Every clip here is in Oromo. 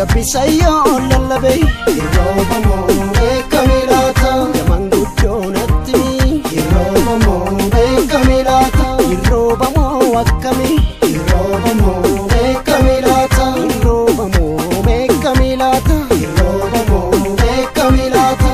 Gabbisayyoo lallabe Hirrooba moo beekame laata? Yamanguddoo natti Hirrooba moo beekame laata? Hirrooba moo akkami? Hirrooba moo beekame laata? Hirrooba moo beekame laata? Hirrooba moo beekame laata?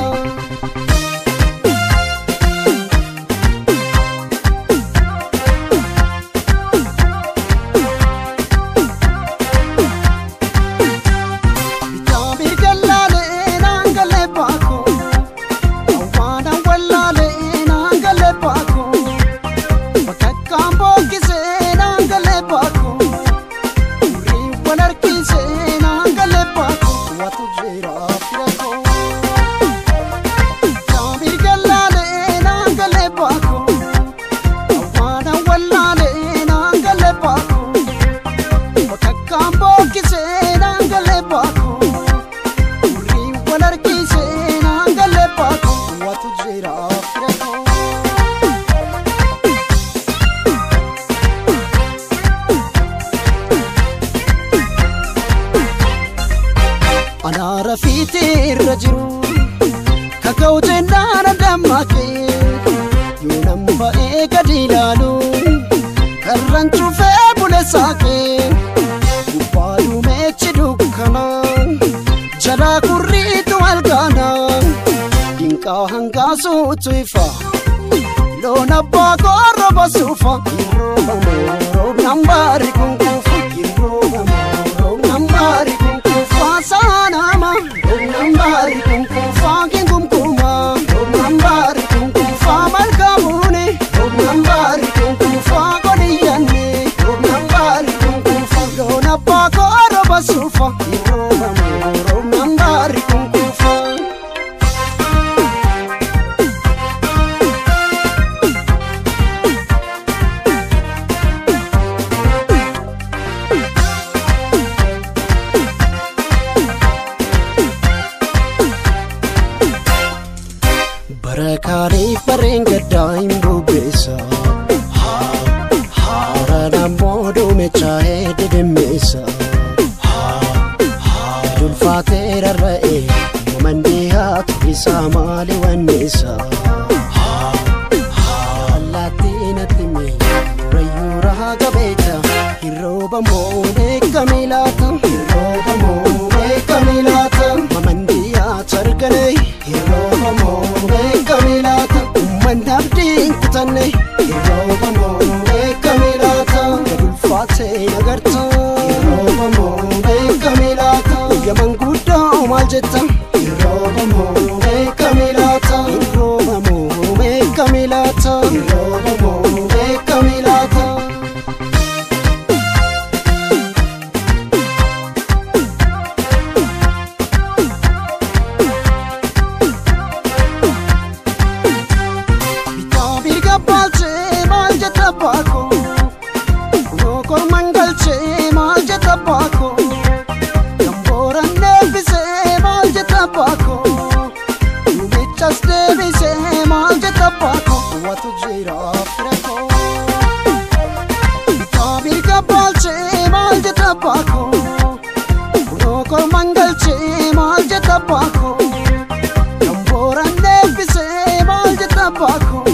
Anaara fiitee irra jiru kaka'u jennaan dammaaqee yoo nama ba'ee gadi ilaalu karran cufee bule saaqee gubbaa duumeechi dukkana jalaa kurriitu algaana dinqaa hangaasuutu ifa loon abbaa korroba suufa hirrooba moo roobnaan baari kunkuufa hirrooba moo roobnaan baari kunkuufa saanama roobnaan baari kunkuufa gingumkuma roobnaan baari kunkuufa malkamuuni roobnaan baari kunkuufa godhiyyanne roobnaan baari kunkuufa loon abbaa korroba suufa hirrooba moo roobnaan baari kunkuufa. Barakaaniif barreen gaddaa hin bubbeessa Haraan ammoo duumechaa'ee didimmeessa Ulfaatee rarra'ee mandii haatu isaa maali wanneessa Allaattii natti mee rayyuu rahaa gabeeta hirrooba moo beekame laata? Hirrooba moo beekame laata? Mamandii haatu argane Hirrooba moo beekame laata? Uummanni abdii hin kutanne Hirrooba moo beekame laata? Gad ulfaatee nagarta Hirrooba moo beekame laata? Yamanguddoo maal jetta? Hirrooba moo beekame laata? Hirrooba moo beekame laata? Hirrooba moo beekame laata? Bitaa mirga baalchee maal jetta baakoo? Kunoo korman galchee maal jetta baakoo? Gambooran deebisee maal jetta baakoo? Duubichas deebisee maal jetta baakoo? Waatu jira fira koo. Bitaa mirga baalchee maal jetta baakoo? Kunoo korman galchee maal jetta baakoo? Gambooran deebisee maal jetta baakoo?